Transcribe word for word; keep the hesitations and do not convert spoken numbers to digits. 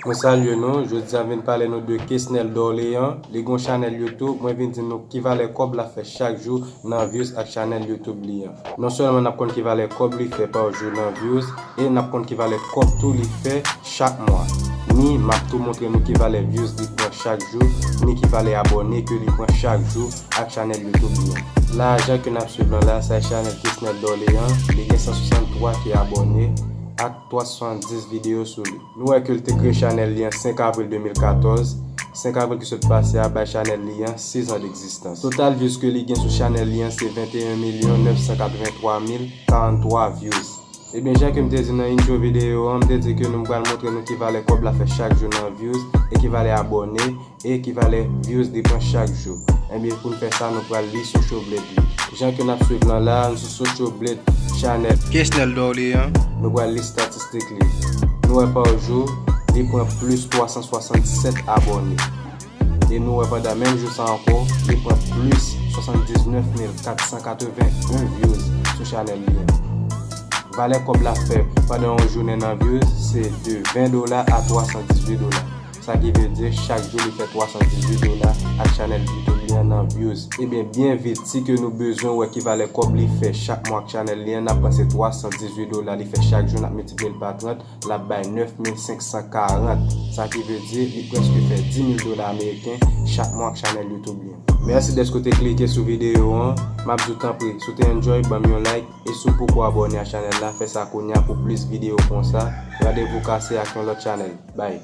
Mwen salye nou, jodi a m vin pale nou de Kesnel Dorlean. Li gon chanèl YouTube, mwen vin di nou ki valè kòb l ap fè chak jou nan views ak chanèl YouTube li an. Non sèlman n ap konn ki valè kòb li fè pa jou nan views, e n ap konn ki valè kòb tou li fè chak mwa. Ni m ap tou montre nou ki valè views li pran chak jou, ni ki valè abòne ke li pran chak jou ak chanèl YouTube li an. La, jan ke n ap swiv lan la, sa e chanèl Kesnel Dorlean, li gen san swasanntwa K abòne ak twa san swasanndis videyo sou li. Nou wè ke l te kreye chanèl li an senk avril de mil katòz. Senk avril ki sot pase a bay chanèl li an sis an degzistans. Total views ke li gen sou chanèl li an se venteyen milyon nèf san katrevenntwa mil karanntwa views. Ebyen, jan ke m te di nan intro videyo an, m te di ke nou pral montre nou ki valè kòb la fè chak jou nan views e ki valè abòne e ki valè views li pran chak jou. Ebyen, pou n fè sa, nou pral li Socoblade li. Jan ke n ap swiv lan la, nou sou Socoblade chanèl Kesnel Dorlean, nou pral li statistik li. Nou wè pa jou, li pran plis twa san swasannsèt abòne. E nou wè pandan menm jou sa ankò, li pran plis swasanndiznèf mil kat san katrevenn views sou chanèl li an. Valè kòb la fè pandan yon jounen nan views se de ven dola a twa san dizuit dola. Sa ki vle di chak jou li fè twa san dizuit dola ak chanèl YouTube li an nan views. Ebyen, byen vit, si ke nou bezwen wè ki valè kòb li fè chak mwa ak chanèl li an, n ap pran se twa san dizuit dola li fè chak jou, n ap miltipliye l pa trant, l ap bay nèf mil senk san karant. Sa ki vle di li prèske fè dis mil dola ameriken chak mwa ak chanèl YouTube li an. Mèsi dèske w te klike sou videyo an. M ap di w tanpri, si w te enjoy, ban m yon like. E si w poko abòne a chanèl la, fè sa kounye a pou plis videyo konsa. Randevou kase ak yon lòt chanèl. Bye.